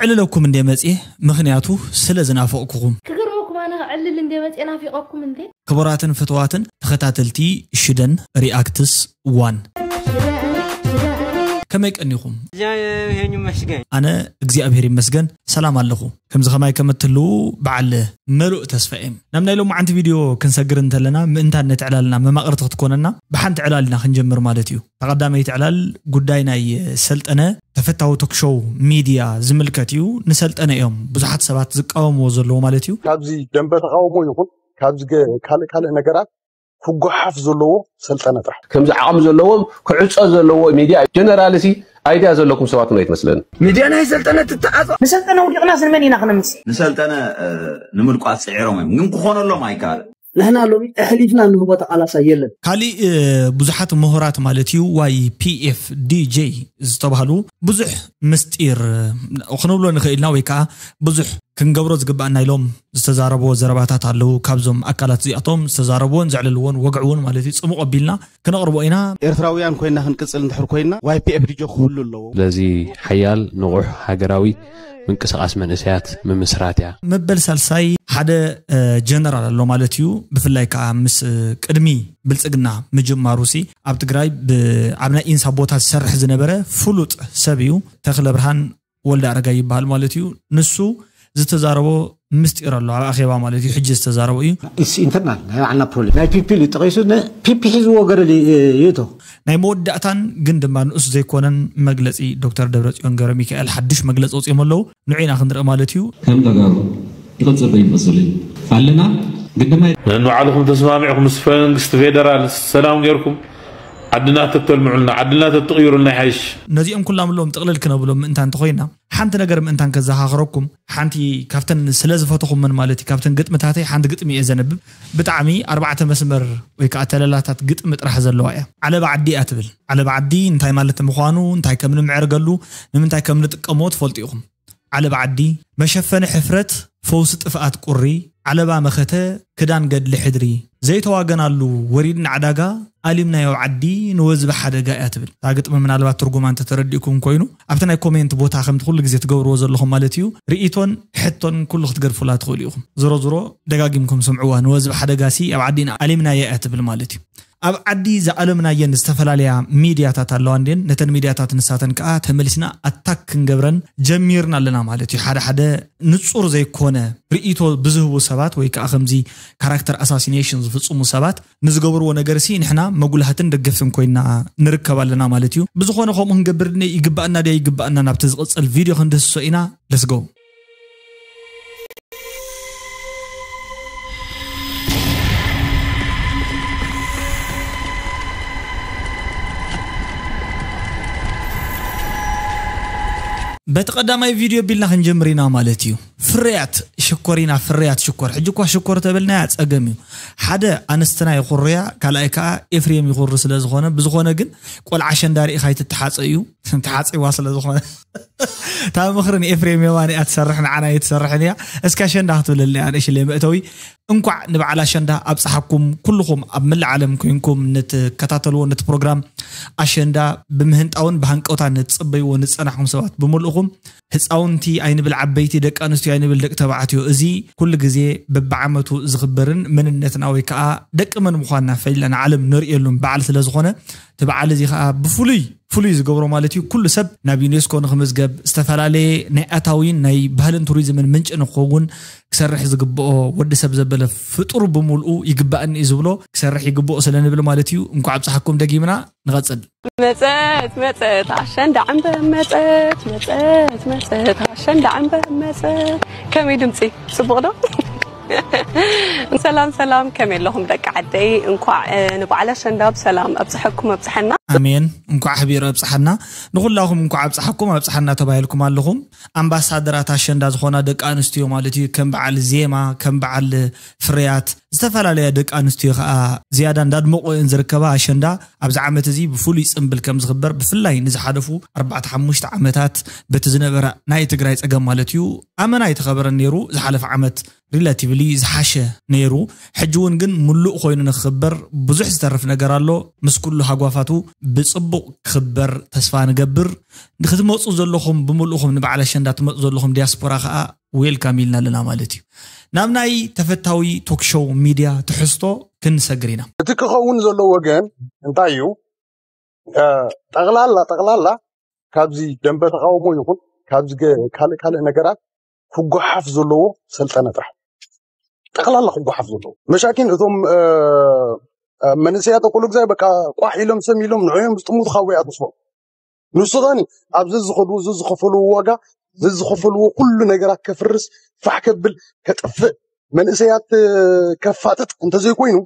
ዕልለኩም እንደ መጽኤ፣ ምኽንያቱ ስለ ዝናፈቕኩኹም። ክገርመኩም ኣነ ዕልል እንደ መጽኤ ናፊቐኩም እንደ። ክቡራትን ፍትዋትን ተኸታተልቲ ሽደን ሪኣክትስ ዋን፣ ከመይ ቀኒኹም? ይመስገን። ኣነ እግዚኣብሔር ይመስገን ሰላም ኣለኹ። ከምዚ ከማይ ከም እትህልዉ በዓል መሉእ ተስፋ እየ። ናብ ናይ ሎማዓንቲ ቪድዮ ክንሰግር እንተለና፣ ምእንታን ነቲ ዕላልና መማቕርቲ ክትኮነና ብሓንቲ ዕላል ኢና ክንጀምር ማለት እዩ። ተቐዳመይቲ ዕላል ጉዳይ ናይ ሰልጠነ ተፈታዊ ቶክሾው ሚድያ ዝምልከት እዩ። ንሰልጠነ እዮም ብዙሓት ሰባት ዝቃወምዎ ዘለዉ ማለት እዩ። ካብዚ ደንበ ተቃውሞ ይኹን ካብዚ ገ- ካልእ ካልእ ነገራት ክጓሓፍ ዘለዎ ሰልጠነ ጥራሕ። ከምዚ ዓቕሚ ዘለዎም ክዕጾ ዘለዎ ሚድያ ጀነራል ሲ ኣይድያ ዘለኩም ሰባት እውን ኣይትመስለኒ። ሚድያ ናይ ሰልጠነ ትተዓጾ። ንሰልጠነ ውዲቕናስ ንመን ኢና ክነምጽ? ንሰልጠነ ንምልቋት ፅዒሮም እዮም ግን ክኾነሎም ኣይከኣልን። ንሕና ሎሚ ኣሕሊፍና እንህቦ ተቓላሳይ የለን። ካሊእ ብዙሓት ምሁራት ማለት እዩ ዋይ ፒ ኤፍ ዲ ጄ ዝተባህሉ ብዙሕ ምስጢር ክንብሎ ንኽእል ኢና ወይ ከዓ ብዙሕ ክንገብሮ ዝግባኣና ኢሎም ዝተዛረብዎ ዘረባታት ኣለዉ። ካብዞም ኣካላት እዚኣቶም ዝተዛረብዎን ዘዕለልዎን ወግዕውን ማለት እዩ ፅሙቕ ኣቢልና ክነቕርቦ ኢና። ኤርትራውያን ኮይና ክንቅጽል እንድሕር ኮይና ዋይ ፒ ኤፍ ዲ ጂ ክህሉ ኣለዎ። ስለዚ ሓያል ንቑሕ ሃገራዊ ምንቅስቓስ መንእሰያት ምምስራት እያ። መበል ሳልሳይ ሓደ ጀነራል ኣሎ ማለት እዩ። ብፍላይ ከዓ ምስ ቅድሚ ብልፅግና ምጅማሩ ሲ ኣብ ትግራይ ኣብ ናይ ኢንሳ ቦታ ዝሰርሕ ዝነበረ ፍሉጥ ሰብ እዩ። ተኽለ ብርሃን ወልደ ኣረጋይ ይበሃል ማለት እዩ። ንሱ ዝተዛረቦ ምስጢር ኣሎ ኣብ ኣኼባ ማለት እዩ። ሕጂ ዝተዛረቦ እዩ። ኢንተርናል ናይ ባዕልና ፕሮብሌም ናይ ፒፒ ጠቂሱ ፒፒ ሒዝዎ ገደል ይእቶ። ናይ መወዳእታን ግን ድማ ንኡስ ዘይኮነን መግለፂ ዶክተር ደብረፅዮን ገብረ ሚካኤል ሓድሽ መግለፂ ኣውፂኦም ኣለዉ። ንዑ ኢና ክንርኢ ማለት እዩ። ከም ተጋሩ ይቕፅል ዶ ይንቐፅል እዩ ኣለና ግን ድማ ነንባዕልኹም ተስማሚዕኩም ምስ መንግስቲ ፌደራል ሰላም ጌርኩም ዓድና ተተልምዑልና ዓድና ተትቕይሩልና ይሓይሽ። ነዚኦም ኩላምሎም ጥቕልል ክነብሎም ምእንታ እንተኾይና ሓንቲ ነገር ምእንታን ከዘኻኽረኩም ሓንቲ ካብተን ስለ ዝፈተኹመን ማለት እዩ ካብተን ግጥምታተይ ሓንቲ ግጥሚ እየ ዘንብብ ብጣዕሚ ኣርባዕተ መስመር ወይ ከዓ ተለላታት ግጥሚ ጥራሕ ዘለዋ እያ ዓለባ ዓዲ እያ ትብል ዓለባ ዓዲ እንታይ ማለት ምዃኑ እንታይ ከም ንምዕርገሉ ንምንታይ ከም ንጥቀሞ ትፈልጡ ኢኹም ዓለባ ዓዲ መሸፈኒ ሕፍረት ፈውሲ ጥፍኣት ቁሪ ዓለባ መኸተ ክዳን ገድሊ ሕድሪ ዘይተዋገናሉ ወሪድና ዕዳጋ ኣሊምናዮ ዓዲ ንወዝቢ ሓደጋ እያ ትብል እታ ግጥሚ ምናልባት ትርጉማ እንተተረዲእኩም ኮይኑ ኣብቲ ናይ ኮሜንት ቦታ ከምቲ ኩሉ ግዜ ትገብርዎ ዘለኹም ማለት እዩ ርእይቶን ሕቶን ኩሉ ክትገድፉላ ትኽእሉ ኢኹም ዝሮ ዝሮ ደጋጊምኩም ስምዕዋ ንወዝቢ ሓደጋ ሲ ኣብ ዓዲና ኣሊምናያ እያ ትብል ማለት እዩ ኣብ ዓዲ ዝኣለምናየን ዝተፈላለያ ሚድያታት ኣለዋ እንድየን ነተን ሚድያታት ንሳተን ከዓ ተመሊስና ኣታክ ክንገብረን ጀሚርና ኣለና ማለት እዩ ሓደ ሓደ ንፁር ዘይኮነ ርእይቶ ብዝህቡ ሰባት ወይ ከዓ ከምዚ ካራክተር ኣሳሲኔሽን ዝፍፅሙ ሰባት ንዝገብርዎ ነገር ሲ ንሕና መጉላህትን ደገፍትን ኮይና ንርከብ ኣለና ማለት እዩ ብዝኾነ ከምኡ ክንገብር ይግባኣና ድያ ይግባኣና ናብቲ ዝቕፅል ቪድዮ ክንድህስሶ ኢና ለስጎ በቲ ቀዳማይ ቪድዮ ቢልና ክንጀምር ኢና ማለት እዩ ፍርያት ሽኮር ኢና ፍርያት ሽኮር ሕጂ እኳ ሽኮር ተበልናያ ፀገም እዩ ሓደ ኣንስትና ይኹርያ ካልኣይ ከዓ ኤፍሬም ይኹሪ ስለ ዝኾነ ብዝኾነ ግን ቆልዓ ሸንዳ ርኢኻ ይትተሓፀ እዩ ተሓፂዋ ስለ ዝኾነ እታ ምኽሪ ንኤፍሬም የማን እያ ትሰርሕ ንዓና እየ ትሰርሕን እያ እስኪ ኣሸንዳ ክትብለለይ ኣንእሽለይ መእተዊ እንኳዕ ንበዓል ኣሸንዳ ኣብፀሓኩም ኩልኹም ኣብ መላእ ዓለም ኮይንኩም ንትከታተልዎ ነቲ ፕሮግራም ኣሸንዳ ብምህንጣውን ብሃንቀውታ ንትፅበይዎ ንፀናሕኩም ሰባት ብምልእኹም ህፃውንቲ ኣይንብል ዓበይቲ ደቂ ኣንስትዮ ኣይንብል ደቂ ተባዕትዮ እዚ ኩሉ ግዜ በብዓመቱ ዝኽበርን መንነትና ወይ ከዓ ደቂ መን ምዃንና ፈሊና ንዓለም ንርእየሉን በዓል ስለ ዝኾነ እቲ በዓል እዚ ከዓ ብፍሉይ ፍሉይ ዝገብሮ ማለት እዩ ኩሉ ሰብ ናብ ዩኔስኮ ንክምዝገብ ዝተፈላለየ ናይ ኣታዊን ናይ ባህልን ቱሪዝምን ምንጭ ንክኸውን ክሰርሕ ዝግብኦ ወዲ ሰብ ዘበለ ፍጡር ብምልኡ ይግባእኒ እዩ ዝብሎ ክሰርሕ ይግብኦ ስለ ንብል ማለት እዩ እንኳዕ ኣብፀሓኩም ደጊምና ንቐፅል መፀት መፀት ኣሸንዳ ዕምበ መፀት መፀት መፀት ኣሸንዳ ዕምበ መፀት ከመይ ድምፂ ፅቡቕ ዶ ሰላም ሰላም ከመይ ኣለኹም ደቂ ዓደይ እንኳዕ ንበዓል ኣሸንዳ ብሰላም ኣብፅሐኩም ኣብፅሐና ኣሜን እንኳዕ ኣሕቢሩ ኣብፅሓና ንኩላኹም እንኳዕ ኣብፅሓኩም ኣብፅሓና ተባሂልኩም ኣለኹም ኣምባሳደራት ኣሸንዳ ዝኾና ደቂ ኣንስትዮ ማለት እዩ ከም በዓል ዜማ ከም በዓል ፍርያት ዝተፈላለያ ደቂ ኣንስትዮ ከዓ ዝያዳ እንዳድመቆ እየን ዝርከባ ኣሸንዳ ኣብዚ ዓመት እዚ ብፍሉይ ፅምብል ከም ዝኽበር ብፍላይ ንዝሓለፉ ኣርባዕተ ሓሙሽተ ዓመታት በቲ ዝነበረ ናይ ትግራይ ፀገም ማለት እዩ ኣመና ኣይተኸበረን ነይሩ ዝሓለፈ ዓመት ሪላቲቭሊ ዝሓሸ ነይሩ። ሕጂ እውን ግን ምሉእ ኮይኑ ንክኽበር ብዙሕ ዝተርፍ ነገር ኣሎ። ምስ ኩሉ ሃጓፋቱ ብፅቡቕ ክኽበር ተስፋ ንገብር። ንክትመፁ ዘለኹም ብምሉእኹም ንበዓል ኣሸንዳ ትመፁ ዘለኹም ዲያስፖራ ከዓ ዌልካም ኢልና ኣለና ማለት እዩ። ናብ ናይ ተፈታዊ ቶክሾው ሚድያ ትሕዝቶ ክንሰግር ኢና። እቲ ክኸውን ዘለዎ ግን እንታይ እዩ? ጠቕላላ ጠቕላላ ካብዚ ደንበ ተቃውሞ ይኹን ካብዚ ካልእ ካልእ ነገራት ክጓሓፍ ዘለዎ ሰልጠነ ጥራሕ፣ ጠቕላላ ክጓሓፍ ዘለዎ መሻኪን እቶም መንእሰያት ኣኮሎ ግዛይ በቃ ቋሕ ኢሎም ሰም ኢሎም ንዕዮም ዝጥሙ ዝካወይ ኣጥስፎም ንሱ ኸኒ ኣብዚ ዝኸዱ እዚ ዝኸፈልዎ ዋጋ እዚ ዝኸፈልዎ ኩሉ ነገራት ከፍርስ ፋሕ ከብል ከጥፍእ መንእሰያት ከፋጥጥ እንተዘይኮይኑ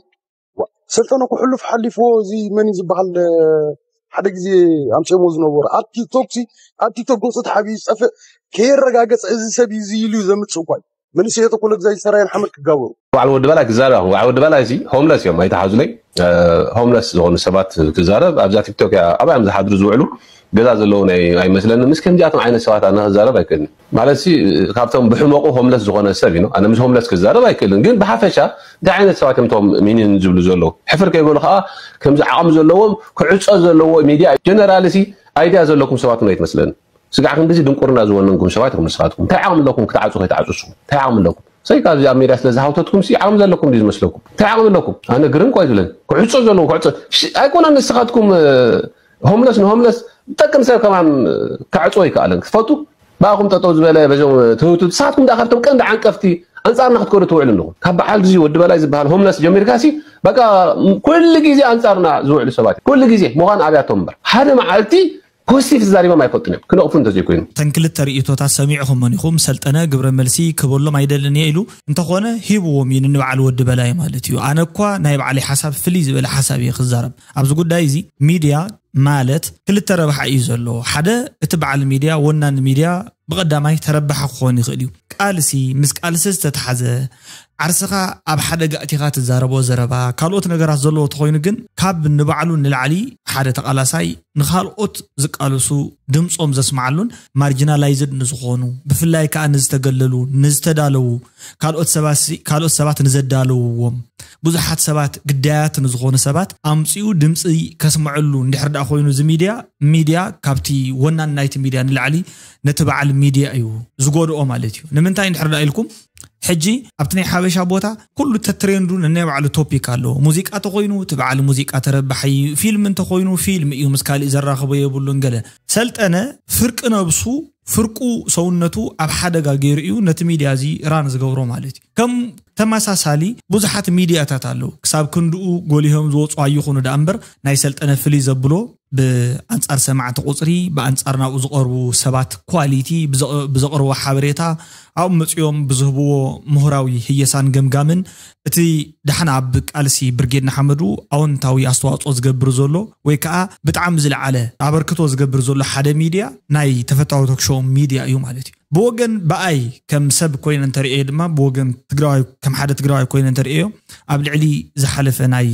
ሰልጠነ ክሕሉፍ ሓሊፍዎ እዚ መን ዝበሃል ሓደ ግዜ ኣምፅሞ ዝነበሩ ኣብ ቲክቶክ ኣብ ቲክቶክ ገፁ ተሓቢኡ ዝጠፍእ ከየረጋገፀ እዚ ሰብ እዚ ኢሉ ዘምፅእ እኳ መንእሰያት እኮ ለግዛይ ሰራየን ሓመድ ክጋበሩ። ባዕሉ ወዲ በላይ ክዛረብ ባዕሉ ወዲ በላይ እዚ ሆምለስ እዮም ኣይተሓዙለይ። ሆምለስ ዝኾኑ ሰባት ክዛረብ ኣብዛ ቲክቶክ እያ ኣባዮም ዝሓድሩ ዝውዕሉ ገዛ ዘለዉ ናይ ኣይመስለኒ ምስ ከምዚኣቶም ዓይነት ሰባት ኣነ ክዛረብ ኣይክእልን ማለት ሲ ካብቶም ብሕመቁ ሆምለስ ዝኾነ ሰብ እዩ ኣነ ምስ ሆምለስ ክዛረብ ኣይክእልን ግን ብሓፈሻ እንታይ ዓይነት ሰባት እዮም ቶም ሚኒን ዝብሉ ዘለዉ ሕፍር ከይበሉ ከዓ ከምዚ ዓቕሚ ዘለዎም ክዕፀ ዘለዎ ሚድያ ጀነራል ሲ ኣይድያ ዘለኩም ሰባት ነው ኣይትመስለኒ ስጋዕ ክንድዚ ድንቁርና ዝወነንኩም ሰባት ኢኹም ንስኻትኩም እንታይ ዓቕሚ ኣለኩም ክትዓፁ ከይትዓፁ ንስኹም እንታይ ዓቕሚ ኣለኩም ሰይ ካብዚ ኣብ ሜድያ ስለ ዝሃውተትኩም ሲ ዓቕሚ ዘለኩም ድዩ ዝመስለኩም እንታይ ዓቕሚ ኣለኩም ኣነ ግርም እኳ ይብለኒ ክዕፆ ዘለዎ ክዕፆ ኣይኮነን ንስኻትኩም ሆምለስ ንሆምለስ ዝጠቅም ሰብ ከማን ክዕፆ ይከኣለን ክትፈቱ ብኣኹም ጠጠው ዝበለ በዞም ትህውቱ ንስኻትኩም ደኣ ካብቶም ቀንዲ ዓንቀፍቲ ኣንፃርና ክትከዱ ትውዕሉ ኣለኹም ካብ በዓል ድዚ ወዲ በላይ ዝበሃል ሆምለስ ጀሚርካ ሲ በቃ ኩሉ ግዜ ኣንፃርና ዝውዕሉ ሰባት ኩሉ ግዜ ምዃን ኣብያቶም እምበር ሓደ መዓልቲ ፖዚቲቭ ተዛሪቦም ኣይፈልጡን እዮም ክነቕፉ እንተዘይኮይኑ እተን ክልተ ርእቶታት ሰሚዕኹመን ኢኹም ሰልጠነ ግብረ መልሲ ክህበሎም ኣይደልን እየ ኢሉ እንተኾነ ሂብዎም እዩ ንንበዓል ወዲ በላይ ማለት እዩ ኣነ እኳ ናይ በዓለይ ሓሳብ ፍልይ ዝበለ ሓሳብ እየ ክዛረብ ኣብዚ ጉዳይ እዚ ሚድያ ማለት ክልተ ረብሓ እዩ ዘለዎ ሓደ እቲ በዓል ሚድያ ወናኒ ሚድያ ብቐዳማይ ተረባሒ ክኾን ይኽእል እዩ ቃልሲ ምስ ቃልሲ ዝተተሓዘ ዓርስኻ ኣብ ሓደጋ እቲኻ ትዛረቦ ዘረባ ካልኦት ነገራት ዘለዎ ተኾይኑ ግን ካብ ንባዕሉ ንላዕሊ ሓደ ተቓላሳይ ንኻልኦት ዝቃለሱ ድምፆም ዘስምዓሉን ማርጂናላይዝድ ንዝኾኑ ብፍላይ ከዓ ንዝተገለሉ ንዝተዳለዉ ካልኦት ሰባት ንዘዳለውዎም ብዙሓት ሰባት ግዳያት ንዝኾኑ ሰባት ኣምፂኡ ድምፂ ከስምዐሉ እንድሕር ደኣ ኮይኑ እዚ ሚድያ ሚድያ ካብቲ ወናን ናይቲ ሚድያ ንላዕሊ ነቲ በዓል ሚድያ እዩ ዝጎድኦ ማለት እዩ ንምንታይ እንድሕር ደኣ ኢልኩም ሕጂ ኣብቲ ናይ ሓበሻ ቦታ ኩሉ ተትሬንዱ ነናይ ባዕሉ ቶፒክ ኣለዎ ሙዚቃ ተኮይኑ እቲ በዓል ሙዚቃ ተረባሒ ፊልም እንተኮይኑ ፊልም እዩ ምስ ካሊእ ዘራኽቦ የብሉን ገለ ሰልጠነ ፍርቂ ነብሱ ፍርቁ ሰውነቱ ኣብ ሓደጋ ገይሩ እዩ ነቲ ሚድያ እዚ ራን ዝገብሮ ማለት እዩ ከም ተመሳሳሊ ብዙሓት ሚድያታት ኣለዉ ክሳብ ክንድኡ ጎሊሆም ዝወፁ ኣይኹኑ ደኣ እምበር ናይ ሰልጠነ ፍልይ ዘብሎ ብኣንፃር ሰማዕቲ ቁፅሪ ብኣንፃር ናብኡ ዝቐርቡ ሰባት ኳሊቲ ብዘቕርቦ ሓበሬታ ኣብኡ መፅኦም ብዝህብዎ ምሁራዊ ህየሳን ገምጋምን እቲ ደሓን ኣብ ቃልሲ ብርጌድ ንሓመዱ ኣወንታዊ ኣስተዋፅኦ ዝገብር ዘሎ ወይ ከዓ ብጣዕሚ ዝለዓለ ኣበርክቶ ዝገብር ዘሎ ሓደ ሚድያ ናይ ተፈታዊ ቶክሾ ሚድያ እዩ ማለት እዩ ብወገን ብኣይ ከም ሰብ ኮይነ እንተርእዮ ድማ ብወገን ትግራዋይ ከም ሓደ ትግራዋይ ኮይነ እንተርእዮ ኣብ ልዕሊ ዝሓለፈ ናይ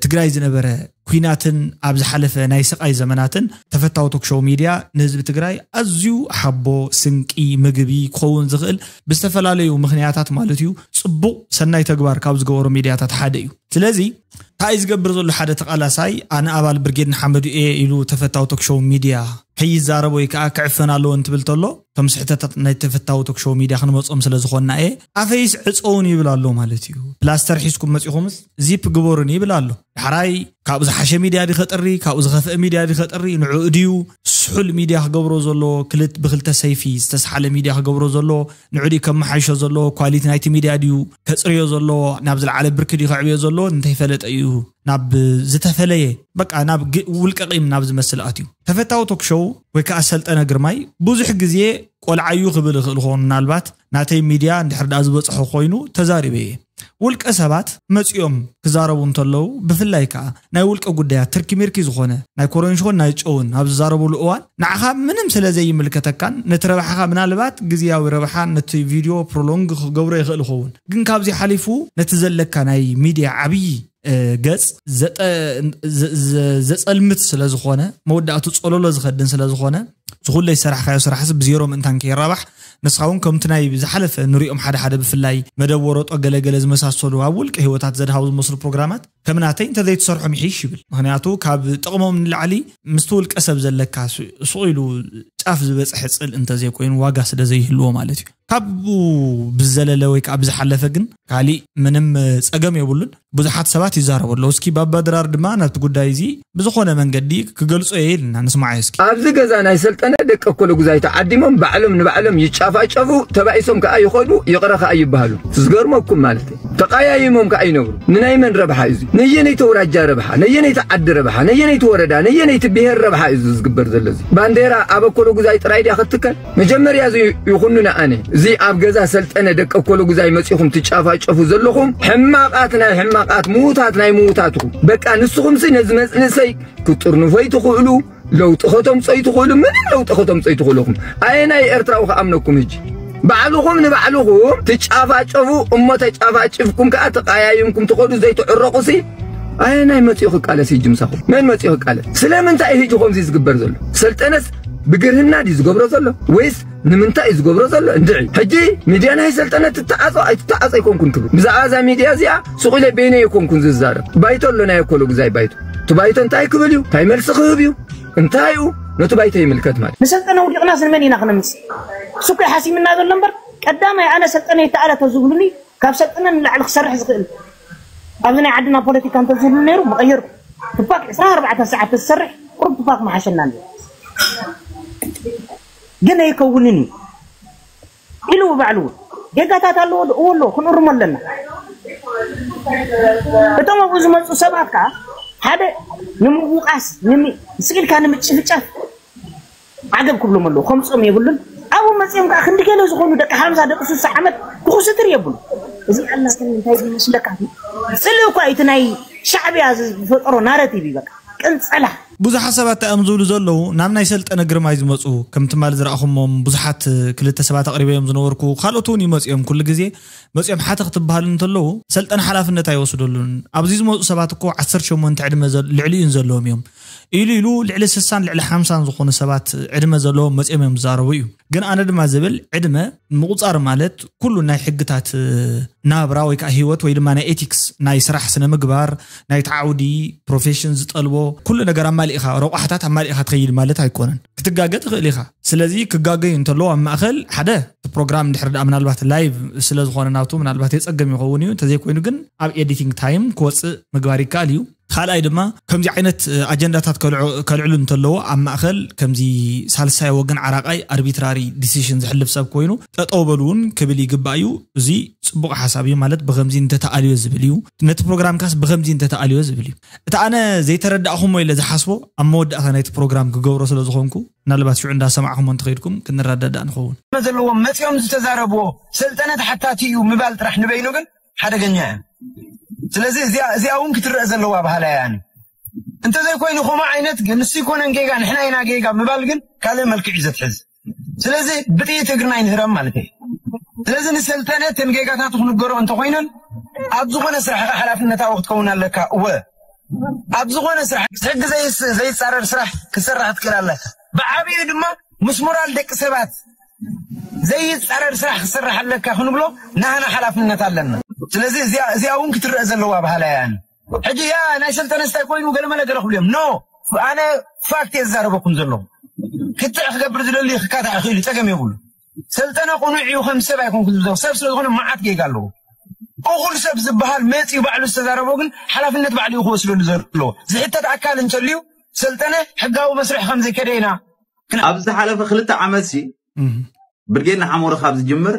ትግራይ ዝነበረ ኲናትን ኣብ ዝሓለፈ ናይ ስቓይ ዘመናትን ተፈታዊ ቶክሾው ሚድያ ንህዝቢ ትግራይ ኣዝዩ ሓቦ፣ ስንቂ፣ ምግቢ ክኸውን ዝኽእል ብዝተፈላለዩ ምኽንያታት ማለት እዩ ፅቡቕ ሰናይ ተግባር ካብ ዝገበሩ ሚድያታት ሓደ እዩ። ስለዚ እንታይ እዩ ዝገብር ዘሎ ሓደ ተቓላሳይ ኣነ ኣባል ብርጌድ ንሓመዱ እየ ኢሉ ተፈታዊ ቶክሾው ሚድያ ከይዛረብ ወይ ከዓ ክዕፈን ኣለዎ እንትብል ተሎ እቶም ስሕተታት ናይ ተፈታዊ ቶክሾው ሚድያ ክንመፆም ስለ ዝኾንና እየ ኣፈይስ ዕፀውን ይብል ኣሎ ማለት እዩ። ፕላስተር ሒዝኩም መፂኹምስ ዚፕ ግበሩን ይብል ኣሎ። ዳሕራይ ካብኡ ዝሓሸ ሚድያ ድኸጥሪ ካብኡ ዝኸፍአ ሚድያ ድኸጥሪ ንዕኡ ድዩ ስሑል ሚድያ ክገብሮ ዘሎ ክልት ብክልተ ሰይፊ ዝተስሓለ ሚድያ ክገብሮ ዘሎ ንዑዲ ከመሓይሾ ዘለዎ ኳሊቲ ናይቲ ሚድያ ድዩ ከፅርዮ ዘለዎ ናብ ዝለዓለ ብርኪ ድዩ ከዕብዮ ዘለዎ እንተይፈለጠ እዩ ናብ ዝተፈለየ በቃ ናብ ውልቀ ቂም ናብ ዝመስል ኣትዩ ተፈታዊ ቶክሾው ወይ ከዓ ሰልጠነ ግርማይ ብዙሕ ግዜ ቆልዓዩ ክብል ይኽእል ኾን ምናልባት ናተይ ሚድያ እንድሕር ዳ ዝበፅሖ ኮይኑ ተዛሪበ እየ ውልቀ ሰባት መፂኦም ክዛረቡ እንተለዉ ብፍላይ ከዓ ናይ ውልቀ ጉዳያት ትርኪ ሚርኪ ዝኾነ ናይ ኮረንሽኮን ናይ ጨውን ኣብ ዝዛረቡሉ እዋን ንዓኻ ምንም ስለ ዘይምልከተካን ነቲ ረብሓኻ ምናልባት ግዝያዊ ረብሓ ነቲ ቪድዮ ፕሮሎንግ ክገብሮ ይኽእል ይኸውን ግን ካብዚ ሓሊፉ ነቲ ዘለካ ናይ ሚድያ ዓብዪ ገፅ ዘፀልምት ስለ ዝኾነ መወዳእቱ ፀለሎ ዝኸድን ስለ ዝኾነ ዝኹለይ ዝሰራሕካዮ ስራሕስ ብዜሮ ምእንታን ከይራባሕ ንስኻ እውን ከምቲ ናይ ዝሓለፈ ንሪኦም ሓደ ሓደ ብፍላይ መደብ ወረጦ ገለገለ ዝመሳሰሉ ኣብ ውልቂ ህይወታት ዘድሃቡ ዝመስሉ ፕሮግራማት ከም ናተይ እንተዘይትሰርሖም ይሕይሽ ይብል። ምኽንያቱ ካብ ጥቕሞም ንላዕሊ ምስቲ ውልቀ ሰብ ዘለካ ሱ- ሱቕ ኢሉ ጫፍ ዝበፅሐ ፅል እንተዘይኮይኑ ዋጋ ስለ ዘይህልዎ ማለት እዩ። ካብኡ ብዝዘለለ ወይ ከዓ ብዝሓለፈ ግን ካሊእ ምንም ፀገም የብሉን። ብዙሓት ሰባት ይዛረቡ ኣለዉ። እስኪ ባባ ድራር ድማ ናብቲ ጉዳይ እዚ ብዝኾነ መንገዲ ክገልጾ እየ ኢልና ንስማዓዮ እስኪ። ኣብዚ ገዛ ናይ ሰልጠነ ደቂ ኮለጉዛይ ተዓዲሞም ባዕሎም ንባዕሎም ይጫፋጨፉ፣ ተባኢሶም ከኣ ይኸዱ፣ ይቕረ ከኣ ይበሃሉ። ዝገርመኩም ማለት እዩ። ተቐያይሞም ከኣ ይነብሩ። ንናይ መን ረብሓ እዩ እዚ? ነየነይቲ ኣውራጃ ረብሓ? ነየነይቲ ዓዲ ረብሓ? ነየነይቲ ወረዳ? ነየነይቲ ብሄር ረብሓ እዩ እዚ ዝግበር ዘሎ እዚ? ባንዴራ ኣብ ኣኮለጉዛይ ጥራይ ድያ ክትትከል? መጀመርያ እዚ ይኹንና ኣነ። እዚ ኣብ ገዛ ሰልጠነ ደቂ ኣኮለጉዛይ መጺኹም ትጫፋጨፉ ዘለኹም ሕማቓት ናይ ሕማቓት ምዉታት ናይ ምዉታት ኢኹም። በቃ ንስኹምሲ ነዚ መጽንሰይ ክትጥርንፎ ይትኽእሉ፣ ለውጢ ከተምጾ ይትኽእሉ፣ ምንም ለውጢ ከተምጾ ይትኽእሉ ኢኹም። ኣየናይ ኤርትራዊ ክኣምነኩም ሕጂ? ባዕልኹም ንባዕልኹም ትጫፋጨፉ እሞ ተጫፋጭፍኩም ከኣ ተቃያይምኩም ትኸዱ ዘይትዕረቑሲ ኣየናይ መጺኡ ክቃለስ ይጅምሳኹም? መን መጺኡ ክቃለስ? ስለምንታይ እዩ ሕጂ ከምዚ ዝግበር ዘሎ? ሰልጠነስ ብግርህና ድዩ ዝገብሮ ዘሎ ወይስ ንምንታይ እዩ ዝገብሮ ዘሎ? እንድዒ ሕጂ ሚድያ ናይ ሰልጠነ ትተዓጾ ኣይትተዓጾ ኣይኮንኩን ክብል ብዛዕባ እዛ ሚድያ እዚኣ ሱቕ ኢለ በይነይ ኣይኮንኩን ዝዛረብ። ባይቶ ኣሎ ናይ ኣኮሎ ግዛይ ባይቶ። እቲ ባይቶ እንታይ ክብል እዩ? እንታይ መልሲ ክህብ እዩ? እንታይ እዩ? ነቲ ባይቶ ይምልከት ማለት። ንሰልጠነ ውዲቕናስ ንመን ኢና ክነምጽእ? ስኩ ሓሲምና ዘሎ እምበር ቀዳማይ ኣነ ሰልጠነ ይተኣለ ተዝብሉኒ ካብ ሰልጠነ ንላዕሊ ክሰርሕ ዝኽእል ኣብዚ ናይ ዓድና ፖለቲካ እንተዝህሉ ነይሩ ምቐየርኩ። ትፓክ ዕስራን ኣርባዕተን ሰዓት ተዝሰርሕ ቁሩብ ትፓክ ምሓሸና ነይሩ። ግን ኣይከውንን እዩ ኢሉ ባዕሉ እውን ጌጋታት ኣለዎ ዶ? እዎ ኣለዎ፣ ክንእርሞ ኣለና። እቶም ኣብኡ ዝመፁ ሰባት ከዓ ሓደ ንምውቃስ ስኢልካ ንምጭፍጫፍ ዓገብ ክብሎም ኣለዉ። ከምፅኦም የብሉን። ኣብኡ መፅኦም ከዓ ክንዲ ገለ ዝኾኑ ደቂ ሓምሳ ደቂ ስሳ ዓመት ክኹስትር የብሉ። እዚ ኣላስን እንታይ ዝመስለካ? ፅልኢ እኳ እቲ ናይ ሻዕብያ ዝፈጠሮ ናረቲቭ እዩ። በቃ ቅንፀላ። ብዙሓት ሰባት እዮም ዝብሉ ዘለዉ ናብ ናይ ሰልጠነ ግርማይ ዝመፁ ከም ትማሊ ዝረኣኹሞም ብዙሓት ክልተ ሰባት ኣቕሪበዮም ዝነበርኩ ካልኦት እውን ይመፁ እዮም። ኩሉ ግዜ መፂኦም ሓተ ክትበሃሉ እንተለዉ ሰልጠነ ሓላፍነት ኣይወስደሉን። ኣብዚ ዝመፁ ሰባት እኮ ዓሰርተ ሸሞንተ ዕድመ ዘ- ልዕሊኡን ዘለዎም እዮም ኢሉ ኢሉ ልዕሊ ስሳን ልዕሊ ሓምሳን ዝኾኑ ሰባት ዕድመ ዘለዎም መፂኦም እዮም ዝዛረቡ እዩ። ግን ኣነ ድማ ዝብል ዕድመ ምቁፃር ማለት ኩሉ ናይ ሕግታት ናብራ ወይ ከዓ ህይወት ወይ ድማ ናይ ኤቲክስ ናይ ስራሕ ስነ ምግባር ናይ ተዓውዲ ፕሮፌሽን ዝጠልቦ ኩሉ ነገር ኣማሊእኻ ረቋሕታት ኣማሊእኻ ትኸይድ ማለት ኣይኮነን። ክትጋገ ትኽእል ኢኻ። ስለዚ ክጋገዩ እንተለዉ ኣብ ማእኸል ሓደ እቲ ፕሮግራም እንድሕር ደኣ ምናልባት ላይቭ ስለ ዝኾነ ናቱ ምናልባት የፀገም ይኸውን እዩ። እንተዘይኮይኑ ግን ኣብ ኤዲቲንግ ታይም ክወፅእ ምግባር ይከኣል እዩ። ካልኣይ ድማ ከምዚ ዓይነት ኣጀንዳታት ከልዕሉ እንተለዎ ኣብ ማእኸል ከምዚ ሳልሳይ ወገን ዓራቃይ ኣርቢትራሪ ዲሲሽን ዝሕልፍ ሰብ ኮይኑ ጠጠው በሉ እውን ክብል ይግባእ እዩ። እዚ ፅቡቕ ሓሳብ እዩ ማለት ብከምዚ እንተተኣልዮ ዝብል እዩ። ነቲ ፕሮግራምካስ ብከምዚ እንተተኣልዮ ዝብል እዩ። እቲ ኣነ ዘይተረዳእኹሞ ኢለ ዝሓስቦ ኣብ መወዳእታ ናይቲ ፕሮግራም ክገብሮ ስለ ዝኾንኩ ምናልባት ሽዑ እንዳሰማዕኹሞ እንተኸይድኩም ክንረዳዳእ ንኸውን። ዘለዎም መፂኦም ዝተዛረብዎ ሰልጠነ ተሓታቲ እዩ ምባል ጥራሕ ንበይኑ ግን ሓደገኛ እያ። ስለዚ እዚኣ እውን ክትረአ ዘለዋ ባህላ እያ። እንተዘይኮይኑ ከምኡ ዓይነት ግን ንሱ ይኮነን ጌጋ ንሕና ኢና ጌጋ ምባል ግን ካልእ መልክዕ እዩ ዘትሕዝ። ስለዚ ብጥይት እግርና ይንህረም ማለት እዩ። ስለዚ ንሰልጠነ እተን ጌጋታት ክንገሮ እንተኮይነን ኣብ ዝኾነ ስራሕካ ሓላፍነታዊ ክትከውን ኣለካ። እወ ኣብ ዝኾነ ስራሕ ሕጊ ዘይፃረር ስራሕ ክትሰርሕ ትክእል ኣለካ። ብዓብዩ ድማ ምስ ሞራል ደቂ ሰባት ዘይፃረር ስራሕ ክትሰርሕ ኣለካ ክንብሎ ናህና ሓላፍነት ኣለና። ስለዚ እዚኣ እውን ክትረአ ዘለዋ ባህላ እያ። ሕጂ ያ ናይ ሰልጠነ ስታይ ኮይኑ ገለመለ ገለ ክብሉ እዮም ኖ ኣነ ፋክት እየ ዝዛረበኩም ዘለኹ። ክትዕ ክገብር ዝደሊ ክካታዕ ክእል እዩ ፀገም የብሉ። ሰልጠነ ቁኑዕ እዩ ከም ሰብ ኣይኮንኩ ዝብሎ ሰብ ስለ ዝኾነ መዓት ጌጋ ኣለዎ። እኹል ሰብ ዝበሃል መፂኡ ባዕሉ ዝተዛረቦ ግን ሓላፍነት ባዕሉ እዩ ክወስደሉ ዘለዎ። ዝሕተት ኣካል እንተልዩ ሰልጠነ ሕጋዊ መስርሕ ከም ዘይከደ ኢና። ኣብ ዝሓለፈ ክልተ ዓመት ሲ ብርጌድ ንሓመዱ ካብ ዝጅምር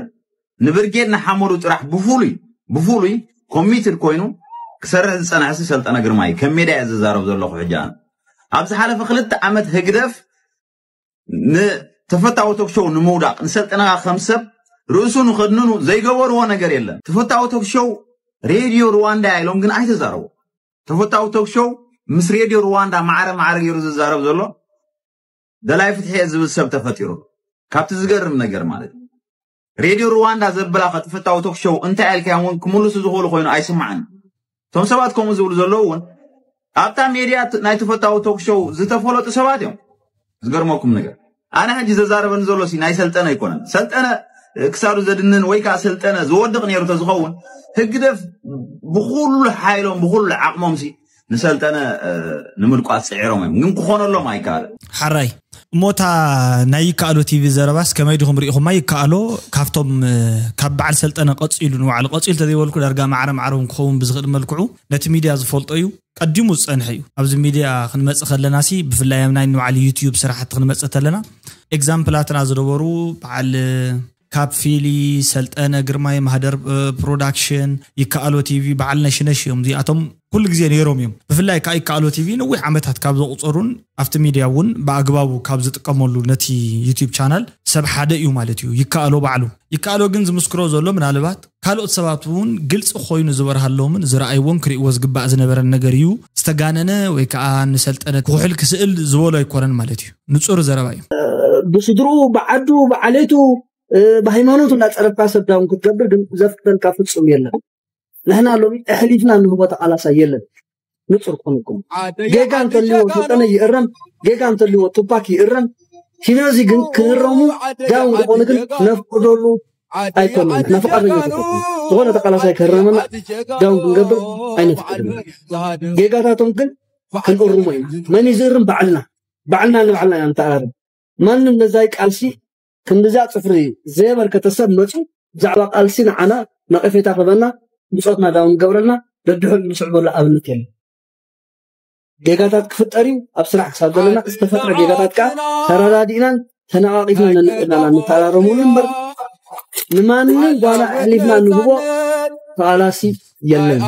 ንብርጌድ ንሓመዱ ጥራሕ ብፍሉይ ብፍሉይ ኮሚትድ ኮይኑ ክሰርሕ ዝፀንሐ ሲ ሰልጠነ ግርማ እዩ። ከም ሜድያ እየ ዝዛረብ ዘለኹ ሕጂ ኣነ። ኣብ ዝሓለፈ ክልተ ዓመት ህግደፍ ንተፈታዊ ቶክሾው ንምውዳቕ ንሰልጠነ ከም ሰብ ርእሱ ንኸድንኑ ዘይገበርዎ ነገር የለን። ተፈታዊ ቶክሾው ሬድዮ ሩዋንዳ ኢሎም ግን ኣይተዛረቡ። ተፈታዊ ቶክሾው ምስ ሬድዮ ሩዋንዳ ማዕረ ማዕረ ገይሩ ዝዛረብ ዘሎ ደላይ ፍትሒ እየ ዝብል ሰብ ተፈጢሩ። ካብቲ ዝገርም ነገር ማለት እዩ። ሬድዮ ሩዋንዳ ዘብላ ከተፈታዊ ቶክሾው እንታይ ኣልካዮም እውን ክምልሱ ዝኽእሉ ኮይኑ ኣይስማዕን። እቶም ሰባት ከምኡ ዝብሉ ዘለዉ እውን ኣብታ ሜድያ ናይ ተፈታዊ ቶክሾው ዝተፈለጡ ሰባት እዮም። ዝገርመኩም ነገር ኣነ ሕጂ ዘዛረበኒ ዘሎ ሲ ናይ ሰልጠነ ኣይኮነን። ሰልጠነ ክሳዱ ዘድንን ወይ ከዓ ሰልጠነ ዝወድቕ ነይሩ ተዝኸውን፣ ህግደፍ ብኩሉ ሓይሎም ብኩሉ ዓቕሞም ሲ ንሰልጠነ ንምልቋት ፅዒሮም እዮም፣ ግን ክኾነሎም ኣይከኣለን። ሓራይ እሞታ ናይ ይከኣሎ ቲቪ ዘረባስ ከመይ ዲኹም ርኢኹማ? ይከኣሎ ካብቶም ካብ በዓል ሰልጠነ ቀፂሉ ንባዕሉ ቀፂሉ ተዘይበልኩ ዳርጋ ማዕረ ማዕረውን ክኸውን ብዝኽእል መልክዑ ነቲ ሚድያ ዝፈልጦ እዩ። ቀዲሙ ዝፀንሐ እዩ። ኣብዚ ሚድያ ክንመፅእ ከለና ሲ ብፍላይ ኣብ ናይ ንባዕሉ ዩትዩብ ስራሕቲ ክንመፅእ ከለና ኤግዛምፕላትና ዝነበሩ በዓል ካብ ፊሊ ሰልጠነ ግርማይ ማህደር ፕሮዳክሽን ይከኣሎ ቲቪ በዓል ነሽነሽ እዮም። እዚኣቶም ኩሉ ግዜ ነይሮም እዮም። ብፍላይ ከዓ ይከኣሎ ቲቪ ነዊሕ ዓመታት ካብ ዘቑፀሩን ኣብቲ ሚድያ እውን ብኣግባቡ ካብ ዝጥቀመሉ ነቲ ዩትዩብ ቻናል ሰብ ሓደ እዩ ማለት እዩ። ይከኣሎ ባዕሉ ይከኣሎ ግን ዝምስክሮ ዘሎ ምናልባት ካልኦት ሰባት እውን ግልፂ ኮይኑ ዝበርሃሎምን ዝረኣይዎን ክርእይዎ ዝግባእ ዝነበረን ነገር እዩ። ዝተጋነነ ወይ ከዓ ንሰልጠነ ክውሕል ክስእል ዝበሎ ኣይኮነን ማለት እዩ። ንፁር ዘረባ እዩ። ብስድርኡ ብዓዱ ብዓሌቱ ብሃይማኖቱ እናፀረፍካ ሰብ ዳውን ክትገብር ግን ዘፍቅደልካ ፍፁም የለን። ንሕና ሎሚ ኣሕሊፍና ንህቦ ተቓላሳይ የለን። ንፁር ክኾነኩም ጌጋ እንተልዎ ሰልጠነ ይእረም፣ ጌጋ እንተልዎ ቱፓክ ይእረም። ኪኖዚ ግን ክህረሙ ዳውን ክኾኑ ግን ነፍቅደሉ ኣይኮነን። ንሕና ፍቓደኛ ተኮኑ ዝኾነ ተቓላሳይ ክህረመና ዳውን ክንገብር ኣይነፍቅድን። ጌጋታቶም ግን ክንእርሞ ኢና። መን እዩ ዝእርም? ባዕልና ባዕልና ንባዕልና ኢና ንተኣራርም። ማንም ነዛይ ቃልሲ ክንድዚኣ ፅፍሪ ዘየበርከተ ሰብ መፁ ብዛዕባ ቃልሲ ንዓና ነቐፌታ ክበና ብፆትና ዳውን ገብረልና ደድሕር ንስዕበሉ ኣብነት የለን። ጌጋታት ክፍጠር እዩ። ኣብ ስራሕ ክሳብ ዘለና ዝተፈጥረ ጌጋታት ከዓ ተረዳዲእናን ተነቓቒፍና ነንዕድናና ንተኣራረሙሉ እምበር ንማንም ጓና ኣሕሊፍና ንህቦ ተቓላሲ የለን።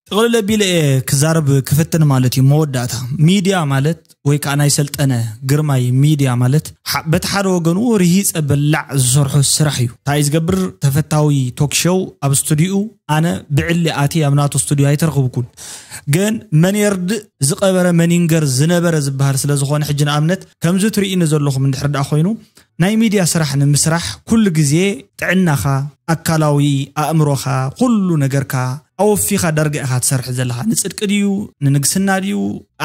ጥቕልል ኣቢለ እየ ክዛረብ ክፍትን ማለት እዩ። መወዳእታ ሚድያ ማለት ወይ ከዓ ናይ ሰልጠነ ግርማይ ሚድያ ማለት በቲ ሓደ ወገኑ ርሂፀ በላዕ ዝሰርሖ ስራሕ እዩ። እንታይ ዝገብር ተፈታዊ ቶክሾው ኣብ ስቱዲኡ ኣነ ብዕሊ ኣቲ ኣብ ናቱ ስቱዲዮ ኣይተረኽብኩን። ግን መን የርድእ ዝቐበረ መን ይንገር ዝነበረ ዝበሃል ስለ ዝኾነ ሕጂ ንኣብነት ከምዚ ትርእይኒ ዘለኹም እንድሕር ደኣ ኮይኑ ናይ ሚድያ ስራሕ ንምስራሕ ኩሉ ግዜ ጥዕናኻ ኣካላዊ ኣእምሮኻ ኩሉ ነገርካ ኣወፊኻ ዳርጋ ኢኻ ትሰርሕ ዘለኻ። ንፅድቂ ድዩ ንንግስና ድዩ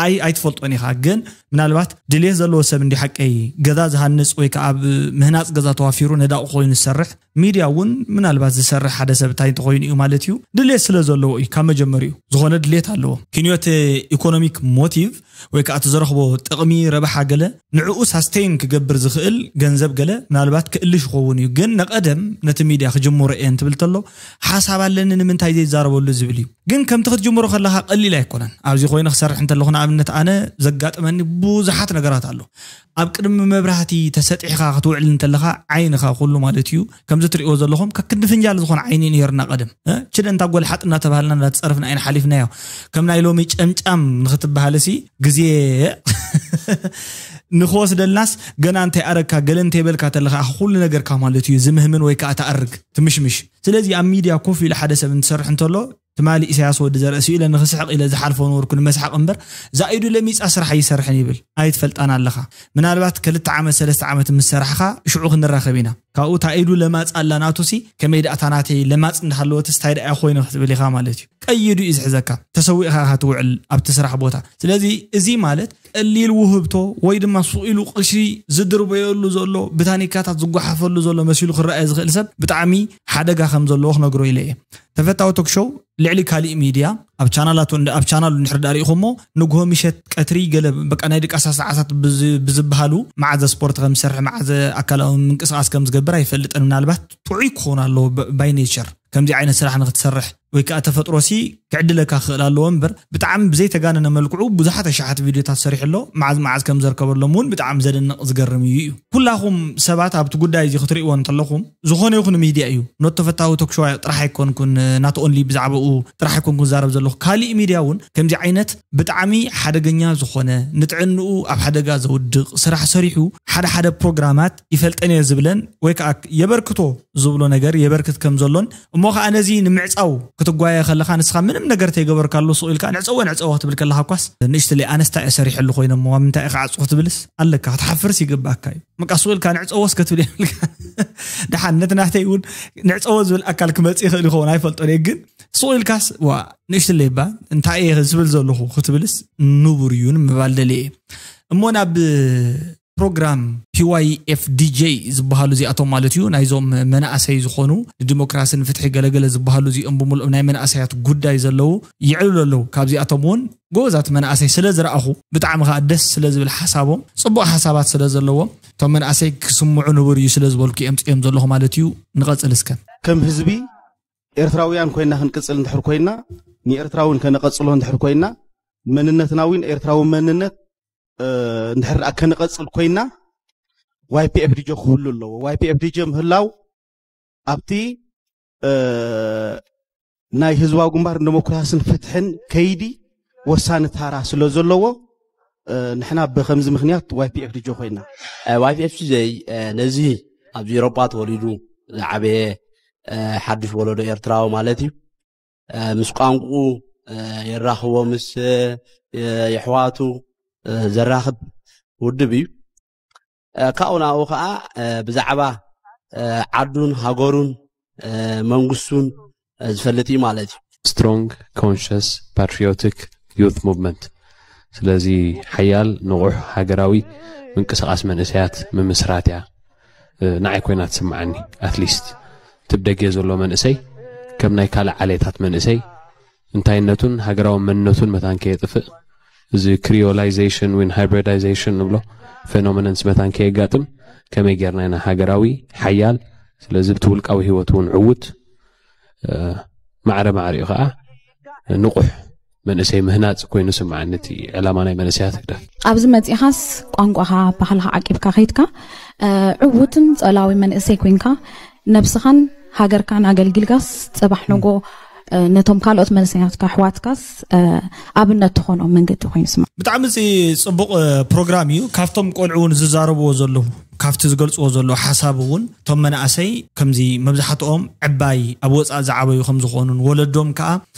ኣይ ኣይትፈልጦን ኢኻ። ግን ምናልባት ድሌት ዘለዎ ሰብ እንዲ ሓቀይ ገዛ ዝሃንፅ ወይ ከዓ ኣብ ምህናፅ ገዛ ተዋፊሩ ነዳቑ ኮይኑ ዝሰርሕ ሚድያ እውን ምናልባት ዝሰርሕ ሓደ ሰብ እንታይ እንተኮይኑ እዩ ማለት እዩ። ድሌት ስለ ዘለዎ እዩ ካብ መጀመሪኡ ዝኾነ ድሌት ኣለዎ። ክንዮት ኢኮኖሚክ ሞቲቭ ወይ ከዓ እቲ ዝረኽቦ ጥቕሚ ረብሓ ገለ ንዕኡ ሳስቴይን ክገብር ዝኽእል ገንዘብ ገለ ምናልባት ክእልሽ ይኸውን እዩ። ግን ንቐደም ነቲ ሚድያ ክጅምሮ እየ እንትብል ተሎ ሓሳብ ኣለኒ ንምንታይ ዘይዛረበሉ ዝብል እዩ። ግን ከምቲ ክትጅምሮ ከለካ ቀሊል ኣይኮነን። ኣብዚ ኮይነ ክሰርሕ እንተለኹ ንኣብነት ኣነ ዘጋጥመኒ ብዙሓት ነገራት ኣሎ። ኣብ ቅድሚ መብራህቲ ተሰጢሕካ ክትውዕል እንተለካ ዓይንካ ኩሉ ማለት እዩ ከምዚ ትሪእዎ ዘለኹም ከክንዲ ፍንጃል ዝኾነ ዓይኒ ነይርና ቀደም እ? ችደ እንታ ጎልሓጥ እናተባሃልና እናተፀረፍና ዓይኒ ሓሊፍናዮ። ከም ናይ ሎሚ ጨምጫም ንክትበሃል ሲ ግዜ ንክወስደልናስ ገና እንታይ ኣረግካ ገለ እንተይበልካ ተለካ ኩሉ ነገርካ ማለት እዩ ዝምህምን ወይ ከዓ ተኣርግ ትምሽምሽ። ስለዚ ኣብ ሚድያ ኮፍ ኢሉ ሓደ ሰብ እንትሰርሕ እንተሎ ትማሊ ኢሳያስ ወዲ ዘርእ ስኢለ ንክስሕቕ ኢለ ዝሓልፎ ነበርኩ ንመስሓቕ እምበር ዛኢዱ ለሚፃ ስራሕ ኣይሰርሕን ይብል። ኣይትፈልጣን ኣለኻ። ምናልባት ክልተ ዓመት ሰለስተ ዓመት ምስ ሰራሕኻ ሽዑ ክንራኸብ ኢና። ካብኡ ታኢዱ ለማፅ ኣላ ናቱሲ ከመይ ደኣ ታናተይ ለማፅ እንዳሃለወትስ ታይ ደኣ ኮይነ ክትብል ኢኻ ማለት እዩ። ቀይዱ እዩ ዝሕዘካ። ተሰዊእኻ ኢኻ ትውዕል ኣብቲ ስራሕ ቦታ። ስለዚ እዚ ማለት ቀሊል ውህብቶ ወይ ድማ ሱቕ ኢሉ ቅርሺ ዝድርበየሉ ዘሎ ብታኒካታት ዝጓሓፈሉ ዘሎ መሲሉ ክረኣየ ዝኽእል ሰብ ብጣዕሚ ሓደጋ ከም ዘለዎ ክነግሮ ኢለ እየ። ተፈታዊ ቶክሾው ልዕሊ ካሊእ ሚድያ ኣብ ቻናላቱ እንደ ኣብ ቻናሉ እንድሕር ዳኣ ርኢኹሞ ንግሆ ምሸት ቀትሪ ገለ በቃ ናይ ድቃሳ ሰዓታት ብዝ- ብዝበሃሉ መዓዘ ስፖርት ከም ዝሰርሕ መዓዘ ኣካላዊ ምንቅስቃስ ከም ዝገብር ኣይፈልጥን። ምናልባት ጥዑይ ክኸውን ኣለዎ ብ- ባይ ኔቸር ከምዚ ዓይነት ስራሕ ንክትሰርሕ ወይ ከዓ ተፈጥሮ ሲ ክዕድለካ ክኽእል ኣለዎ እምበር ብጣዕሚ ብዘይተጋነነ መልክዑ ብዙሓት ኣሽሓት ቪድዮታት ሰሪሑ ኣሎ። መዓዝ መዓዝ ከም ዘርከበሎም እውን ብጣዕሚ ዘደንቕ ዝገርም እዩ እዩ። ኩላኹም ሰባት ኣብቲ ጉዳይ እዚ ክትርእይዎ እንተለኹም ዝኾነ ይኹን ሚድያ እዩ ኖት ተፈታዊ ቶክሾዋ ጥራሕ ኣይኮንኩን ናት ኦንሊ ብዛዕባኡ ጥራሕ ኣይኮንኩን ዛረብ ዘለኹ። ካሊእ ሚድያ እውን ከምዚ ዓይነት ብጣዕሚ ሓደገኛ ዝኾነ ንጥዕንኡ ኣብ ሓደጋ ዘውድቕ ስራሕ ሰሪሑ ሓደ ሓደ ፕሮግራማት ይፈልጠን እየ ዝብለን ወይ ከዓ የበርክቶ ዝብሎ ነገር የበርክት ከም ዘሎን እሞ ከዓ ነዚ ንምዕፃው ክትጓየ ከለካ ንስኻ ምንም ነገር ተይገበርካሉ ሱቕ ኢልካ ንዕፀዎ ንዕፀዎ ክትብል ከለካ እኳስ ንእሽትለይ ኣነስታ እየ ሰሪሐሉ ኮይነ እሞ ኣብ ምንታይ እየ ክዓፅዎ ክትብልስ ኣለካ ክትሓፍርስ ይግባእካ እዩ። በቃ ሱቕ ኢልካ ንዕፀዎስ ክትብል የብልካ። ደሓን ነቲ ናተይ እውን ንዕፀዎ ዝብል ኣካል ክመፅእ ይኽእል ይኸውን ኣይፈልጦን እየ ግን ሱቕ ኢልካስ ዋ ንእሽትለይ እባ እንታይ እየ ዝብል ዘለኹ ክትብልስ ንቡር እዩ ንምባል ደልየ እየ። እሞ ናብ ፕሮግራም ፒዋይኤፍዲጄ ዝበሃሉ እዚኣቶም ማለት እዩ፣ ናይዞም መናእሰይ ዝኾኑ ንዲሞክራሲ ንፍትሒ ገለገለ ዝበሃሉ እዚኦም ብምልኦም ናይ መናእሰያት ጉዳይ ዘለዉ ይዕልሉ ኣለዉ። ካብዚኣቶም እውን ጎበዛት መናእሰይ ስለ ዝረኣኹ፣ ብጣዕሚ ከዓ ደስ ስለ ዝብል ሓሳቦም፣ ፅቡቕ ሓሳባት ስለ ዘለዎም፣ እቶም መናእሰይ ክስምዑ ንቡር እዩ ስለ ዝበልኩ እዮም ፅኦም ዘለኹ ማለት እዩ። ንቐፅል እስከ። ከም ህዝቢ ኤርትራውያን ኮይና ክንቅጽል እንድሕር ኮይና፣ ንኤርትራውን ከነቐጽሎ እንድሕር ኮይና፣ መንነትና እውን ኤርትራዊ መንነት እንድሕር ከነቐጽል ኮይና፣ ዋይፒኤፍዲጂ ክህሉ ኣለዎ። ዋይፒኤፍዲጂ ምህላው ኣብቲ ናይ ህዝባዊ ግንባር ንዲሞክራስን ፍትሕን ከይዲ ወሳኒ ታራ ስለ ዘለዎ፣ ንሕና ብከምዚ ምክንያት ዋይፒኤፍዲጂ ኮይና። ዋይፒኤፍዲጂ ነዚ ኣብዚ ኤሮጳ ተወሊዱ ዝዓበየ ሓድሽ ወለዶ ኤርትራዊ ማለት እዩ። ምስ ቋንቁ የራኽቦ፣ ምስ የሕዋቱ ዘራኽብ ውድብ እዩ። ካብኡ ናብኡ ከዓ ብዛዕባ ዓዱን ሃገሩን መንግስቱን ዝፈልጥ እዩ ማለት እዩ። Strong, conscious, patriotic youth movement። ስለዚ ሓያል ንቑሕ ሃገራዊ ምንቅስቃስ መንእሰያት ምምስራት እያ ንዓይ ኮይና ትስምዓኒ። ኣትሊስት ትብ ደገ ዘሎ መንእሰይ ከም ናይ ካልእ ዓሌታት መንእሰይ እንታይነቱን ሃገራዊ መንነቱን መታን ከየጥፍእ፣ እዚ ክሪዮላይዜሽን ወይ ሃይብሪዳይዜሽን ንብሎ ፌኖሜኖንስ መታን ከየጋጥም ከመይ ጌርና ኢና ሃገራዊ ሓያል፣ ስለዚ ብቲ ውልቃዊ ህይወት እውን ዕዉት፣ ማዕረ ማዕሪኡ ከዓ ንቑሕ መንእሰይ ምህናፅ ኮይኑ ስምዓኒ እቲ ዕላማ ናይ መንእሰያት ህግደፍ። ኣብዚ መፂኻስ ቋንቋኻ ባህልኻ ዓቂብካ ከይድካ ዕዉትን ፀላዊ መንእሰይ ኮይንካ ነብስኻን ሃገርካን ኣገልጊልካስ ፅባሕ ንጎ ነቶም ካልኦት መንእሰያትካ ኣሕዋትካስ ኣብነት ትኾኖም መንገዲ ኮይኑ ስማ። ብጣዕሚ እዚ ፅቡቕ ፕሮግራም እዩ። ካብቶም ቆልዑ እውን ዝዛረብዎ ዘለዉ ካብቲ ዝገልፅዎ ዘለዉ ሓሳብ እውን እቶም መናእሰይ ከምዚ መብዛሕትኦም ዕባይ ኣብ ወፃእ ዝዓበዩ ከም ዝኾኑን ወለዶም ከዓ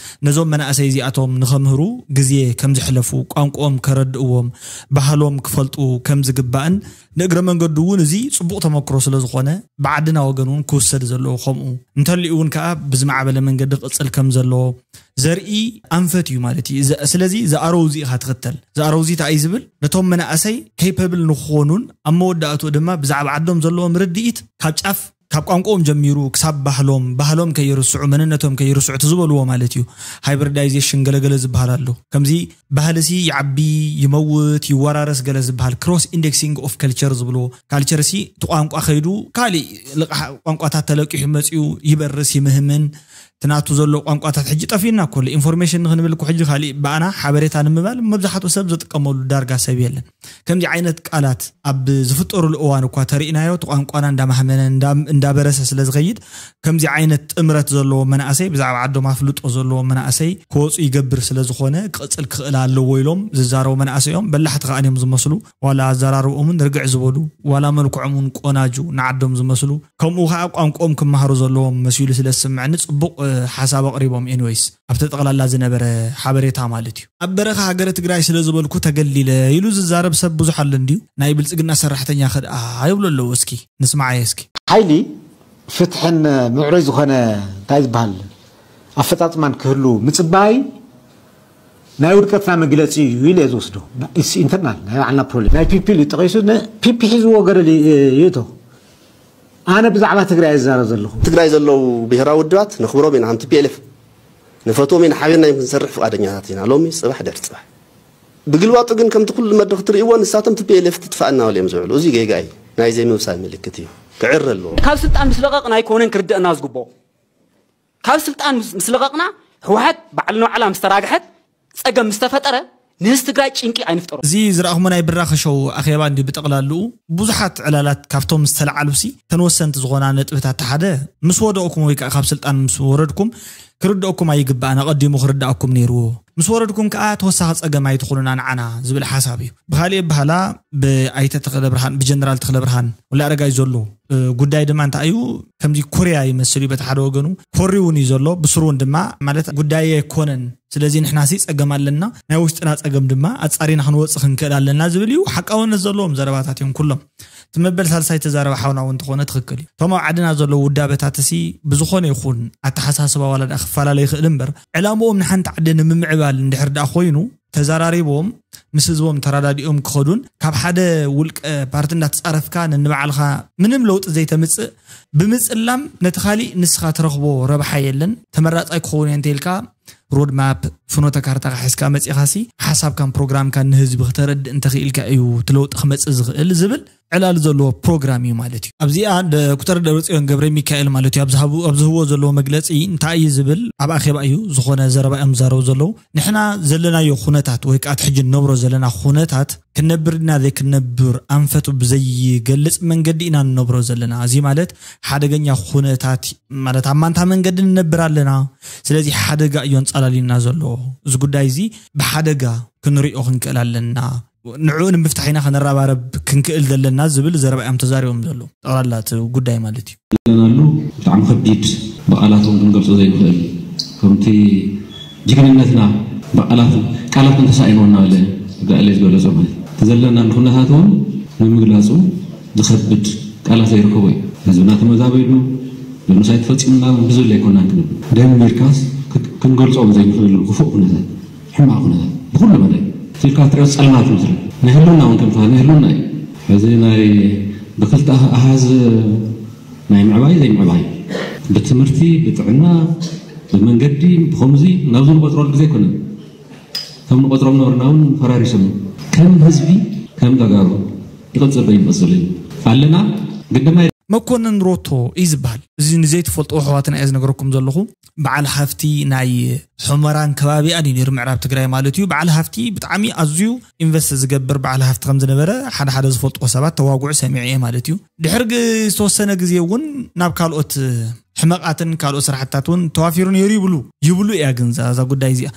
ነዞም መናእሰይ እዚኣቶም ንኸምህሩ ግዜ ከም ዝሕለፉ ቋንቋኦም ከረድእዎም ባህሎም ክፈልጡ ከም ዝግባእን ንእግረ መንገዱ እውን እዚ ፅቡቕ ተመክሮ ስለ ዝኾነ ብዓድና ወገን እውን ክውሰድ ዘለዎ ከምኡ እንተሊኡ እውን ከዓ ብዝማዕበለ መንገዲ ክቕፅል ከም ዘለዎ ዘርኢ ኣንፈት እዩ ማለት እዩ። ስለዚ ዝኣረው እዚ ኢኻ ትኽተል። ዝኣረው እዚ እንታይ እዩ ዝብል ነቶም መናእሰይ ኬፐብል ንክኾኑን ኣብ መወዳእትኡ ድማ ብዛዕባ ዓዶም ዘለዎም ርድኢት ካብ ጫፍ ካብ ቋንቋኦም ጀሚሩ ክሳብ ባህሎም ባህሎም ከይርስዑ መንነቶም ከይርስዑ እቲ ዝበልዎ ማለት እዩ። ሃይብሪዳይዜሽን ገለገለ ዝበሃል ኣሎ። ከምዚ ባህልሲ ይዓቢ ይመውት ይወራረስ ገለ ዝበሃል cross indexing of culture ዝብልዎ ካልቸርሲ እቲ ቋንቋ ከይዱ ካሊእ ልቓሕ ቋንቋታት ተለቂሑ መፂኡ ይበርስ ይምህምን እቲ ናቱ ዘሎ ቋንቋታት ሕጂ ጠፊእና እኮ ኣሎ። ኢንፎርሜሽን ንክንብል እኮ ሕጂ ካሊእ ብኣና ሓበሬታ ንምባል መብዛሕትኡ ሰብ ዝጥቀመሉ ዳርጋ ሰብ የለን። ከምዚ ዓይነት ቃላት ኣብ ዝፍጠሩሉ እዋን እኳ ተሪእናዮ እቲ ቋንቋና እንዳማህመነ እንዳበረሰ ስለ ዝኸይድ ከምዚ ዓይነት ጥምረት ዘለዎ መናእሰይ ብዛዕባ ዓዶም ኣፍልጦ ዘለዎ መናእሰይ ክወፁ ይገብር ስለ ዝኾነ ክቕፅል ክኽእል ኣለዎ ኢሎም ዝዛረቡ መናእሰይ እዮም። በላሕቲ ከኣ እዮም ዝመስሉ። ዋላ ኣዘራርብኦምን ርግዕ ዝበሉ ዋላ መልክዖም እውን ቆናጁ ንዓዶም ዝመስሉ ከምኡ ከዓ ቋንቋኦም ክመሃሩ ዘለዎም መሲሉ ስለ ዝስምዐኒ ፅቡቕ ሓሳብ ኣቕሪቦም። ኤኒወይስ ኣብቲ ጠቕላላ ዝነበረ ሓበሬታ ማለት እዩ። ኣብ በረኻ ሃገረ ትግራይ ስለ ዝበልኩ ተገሊለ ኢሉ ዝዛረብ ሰብ ብዙሕ ኣሎ እንድዩ። ናይ ብልፅግና ሰራሕተኛ ከድኣ ይብሉ ኣለዉ። እስኪ ንስማዓየ እስኪ። ሓይሊ ፍትሕን ምዕሩይ ዝኾነ እንታይ ዝበሃል ኣፈፃፅማን ክህሉ ምፅባይ ናይ ውድቀትና መግለፂ እዩ ኢለ ዝወስዶ። ኢንተርናል ናይ ባዕልና ፕሮብሌም ናይ ፒፒ ኢሉ ጠቂሱ ፒፒ ሒዝዎ ገደል ይእቶ። ኣነ ብዛዕባ ትግራይ ይዛረብ ዘለኹ። ትግራይ ዘለዉ ብሄራዊ ውድባት ነኽብሮም ኢና። ከም ቲፒኤልኤፍ ንፈትዎም ኢና። ሓቢርና እዮም ክንሰርሕ ፍቓደኛታት ኢና። ሎሚ ፅባሕ ደር ፅባሕ ብግልባጡ ግን ከምቲ ኩሉ መድረኽ ትርእይዎ ንሳቶም ቲፒኤልኤፍ ትጥፋእ እናበሉ እዮም ዝውዕሉ። እዚ ጌጋ እዩ። ናይ ዘይምብሳል ምልክት እዩ። ክዕረ ኣለዎ። ካብ ስልጣን ምስ ለቐቕና ኣይኮነን ክርደአና ዝግብኦ። ካብ ስልጣን ምስ ለቐቕና ህወሓት ባዕልና ባዕላ ምስ ተራግሐት ፀገም ምስ ተፈጠረ ንህዝቢ ትግራይ ጭንቂ ኣይንፍጠሮ። እዚ ዝረኣኹሞ ናይ ብራኸ ሾው ኣኼባ እንድዩ ብጠቕላልኡ ብዙሓት ዕላላት ካብቶም ዝተለዓሉሲ እተን ወሰንቲ ዝኾና ነጥብታት ሓደ ምስ ወደቕኩም ወይ ከዓ ካብ ስልጣን ምስ ወረድኩም ክርደኣኩም ኣይግባእን፣ ኣቐዲሙ ክርደኣኩም ነይርዎ። ምስ ወረድኩም ከዓ ተወሳኺ ፀገም ኣይትኹኑና ንዓና ዝብል ሓሳብ እዩ። ብኻሊእ ኣበሃህላ ብኣይተ ተኽለ ብርሃን ብጀነራል ተኽለ ብርሃን ወላ ኣረጋይ ዘሎ ጉዳይ ድማ እንታይ እዩ ከምዚ ኮርያ ይመስል እዩ በቲ ሓደ ወገኑ ኮሪ እውን እዩ ዘሎ ብስሩ እውን ድማ ማለት ጉዳይ ኣይኮነን ስለዚ ንሕናሲ ፀገም ኣለና ናይ ውሽጥና ፀገም ድማ ኣፃሪና ክንወፅእ ክንክእል ኣለና ዝብል እዩ ሓቃውነት ዘለዎም ዘረባታት እዮም ኩሎም እቲ መበል ሳልሳይ ተዛረበ ሓውና እውን እንተኾነ ትኽክል እዩ እቶም ኣብ ዓድና ዘለዉ ውዳበታትሲ ብዝኾነ ይኹን ኣተሓሳስባ ዋላ ክፈላለ ይኽእል እምበር ዕላምኦም ንሓንቲ ዓዲ ንምምዕባል እንድሕር ደኣ ኮይኑ ተዘራሪቦም ምስ ህዝቦም ተረዳዲኦም ክኸዱን ካብ ሓደ ውልቀ ፓርቲ እንዳተፃረፍካ ንንባዕልኻ ምንም ለውጢ ዘይተምፅእ ብምፅላም ነቲ ካሊእ ንስኻ ትረኽቦ ረብሓ የለን። ተመራፃይ ክኸውን እየ እንተኢልካ ሮድማፕ ፍኖተ ካርታኻ ሒዝካ መፂኻሲ ሓሳብካን ፕሮግራምካን ንህዝቢ ክተረድእ እንተኽኢልካ እዩ ትለውጢ ክመፅእ ዝኽእል ዝብል ዕላል ዘለዎ ፕሮግራም እዩ ማለት እዩ። ኣብዚኣ ዶክተር ደብረፅዮን ገብረ ሚካኤል ማለት እዩ ኣብ ዝሃቡ- ኣብ ዝህብዎ ዘለዎ መግለፂ እንታይ እዩ ዝብል ኣብ ኣኼባ እዩ ዝኾነ ዘረባ እዮም ዝዛረቡ ዘለዉ። ንሕና ዘለናዮ ኩነታት ወይ ከዓ ሕጂ ንነብሮ ዘለና ኩነታት ክነብር ዲና ዘይክነብር ኣንፈቱ ብዘይገልፅ መንገዲ ኢና ንነብሮ ዘለና። እዚ ማለት ሓደገኛ ኩነታት ማለት ኣብ ማንታ መንገዲ ንነብር ኣለና። ስለዚ ሓደጋ እዩ ኣንፃላሊና ዘሎ። እዚ ጉዳይ እዚ ብሓደጋ ክንሪኦ ክንክእል ኣለና። ንዕኡ ንምፍታሕ ኢና ከነራባረብ ክንክእል ዘለና ዝብል ዘረባ እዮም ተዛሪቦም ዘለዉ። ጠቕላላ እቲ ጉዳይ ማለት እዩ። ኣለናሉ ብጣዕሚ ከቢድ ብቃላት እውን ክንገልጾ ዘይንኽእል ከምቲ ጅግንነትና ብቃላት ቃላት እንተሳኢኖ እናበለ ጋእለ ዝገለጾ ማለት እቲ ዘለና ኩነታት እውን ንምግላጹ ዝኸብድ ቃላት ዘይርከቦ እዩ። ህዝብና ተመዛቢሉ ጀኖሳይድ ፈፂሙና ብዝብል ኣይኮናን ክንብል ደሚርካስ ክንገልጾም ዘይንኽእል ክፉእ ኩነታት ሕማቕ ኩነታት ብኩሉ መዳይ ኢልካ ትሪኦ ጸልማት ምስሉ ናይ ህልውና እውን ከምታ ናይ ህልውና እዩ። ሕዚ ናይ ብክልተ ኣሃዝ ናይ ምዕባይ ዘይምዕባይ ብትምህርቲ ብጥዕና ብመንገዲ ብከምዚ ናብዚ ንቆፅረሉ ግዜ ኣይኮነን። ከም ንቆፅሮም ነበርና እውን ፈራሪሶም ከም ህዝቢ ከም ተጋሩ ይቐፅል በይንቐፅል ኣለና ግድማ መኮንን ሮቶ እዩ ዝበሃል። እዚ ንዘይትፈልጡ ኣሕዋትና እየ ዝነገረኩም ዘለኹ። በዓል ሃፍቲ ናይ ሑመራን ከባቢኣን እዩ ነይሩ፣ ምዕራብ ትግራይ ማለት እዩ። በዓል ሃፍቲ ብጣዕሚ ኣዝዩ ኢንቨስት ዝገብር በዓል ሃፍቲ ከም ዝነበረ ሓደ ሓደ ዝፈልጥዎ ሰባት ተዋጉዑ ሰሚዐ እየ ማለት እዩ። ድሕሪ ግ- ዝተወሰነ ግዜ እውን ናብ ካልኦት ሕመቓትን ካልኦት ስራሕትታት እውን ተዋፊሩ ነይሩ ይብሉ ይብሉ እያ። ግን እዛ እዛ ጉዳይ እዚኣ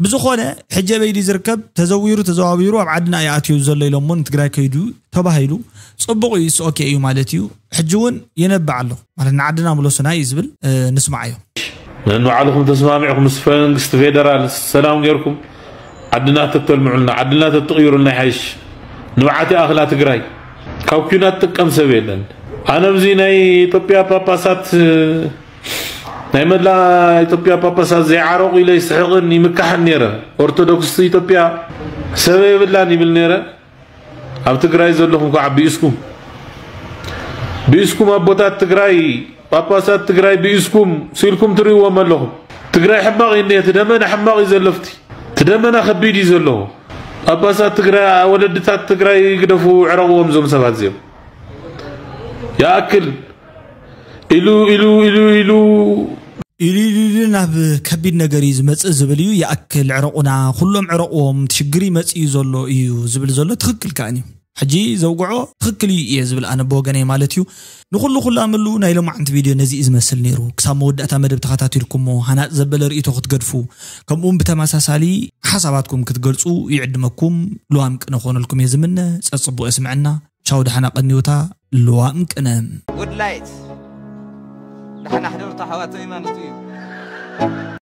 ብዝኾነ ሕጂ ኣበይ ድዩ ዝርከብ? ተዘዊሩ ተዘዋዊሩ ኣብ ዓድና እዩ ኣትዩ ዘሎ ኢሎሞ ንትግራይ ከይዱ ተባሂሉ ጽቡቕ እዩ፣ ኦኬ እዩ ማለት እዩ። ሕጂ እውን የነብዕ ኣሎ ማለት ንዓድና ምለሱና እዩ ዝብል ንስማዓዮ። ነንባዕልኹም ተስማሚዕኩም ምስ መንግስቲ ፌደራል ሰላም ጌርኩም ዓድና ተተልምዑልና ዓድና ተትቕይሩልና ይሓይሽ። ንብዓት ይኣኽላ ትግራይ ካብ ኲናት ጥቀም ሰብ የለን። ኣነ ኣብዚ ናይ ኢትዮጵያ ጳጳሳት ናይ መላ ኢትዮጵያ ጳጳሳት ዘይዓረቑ ኢለ ይስሕቕን ይምካሕን ነይረ። ኦርቶዶክስ ኢትዮጵያ ሰብ የብላን ይብል ነይረ። ኣብ ትግራይ ዘለኹም ከዓ ብኢስኩም ብኢስኩም ኣቦታት ትግራይ ጳጳሳት ትግራይ ብኢስኩም ስኢልኩም ትርእይዎም ኣለኹም። ትግራይ ሕማቕ እዩ እኒሀ፣ እቲ ደመና ሕማቕ እዩ ዘሎ፣ ፍቲ እቲ ደመና ከቢድ እዩ ዘለዎ። ጳጳሳት ትግራይ ወለድታት ትግራይ ግደፉ፣ ዕረቕዎም እዞም ሰባት እዚኦም። ይኣክል ኢሉ ኢሉ ኢሉ ኢሉ ኢሉ ኢሉ ኢሉ ናብ ከቢድ ነገር እዩ ዝመፅእ ዝብል እዩ። ይኣክል ዕረቑና፣ ኩሎም ዕረቑዎም፣ ሽግር ይመፅእ እዩ ዘሎ እዩ ዝብል ዘሎ ትኽክል ከኣን እዩ። ሕጂ ዘውግዖ ትኽክል እዩ እየ ዝብል ኣነ ብወገነይ ማለት እዩ። ንኹሉ ኩላምሉ ናይ ሎማዓንቲ ቪድዮ ነዚ እዩ ዝመስል ነይሩ። ክሳብ መወዳእታ መደብ ተኸታቲልኩሞ ሃናፅ ዘበለ ርእይቶ ክትገድፉ ከምኡውን ብተመሳሳሊ ሓሳባትኩም ክትገልፁ ይዕድመኩም። ልዋም ቅነ ክኾነልኩም እየ ዝምነ። ፀፅቡቕ የስምዐና። ቻው ደሓና ቀኒውታ ልዋም ቅነ። Good light. ደሓና ሕደሩ ኣሕዋተይ ማለት እዩ።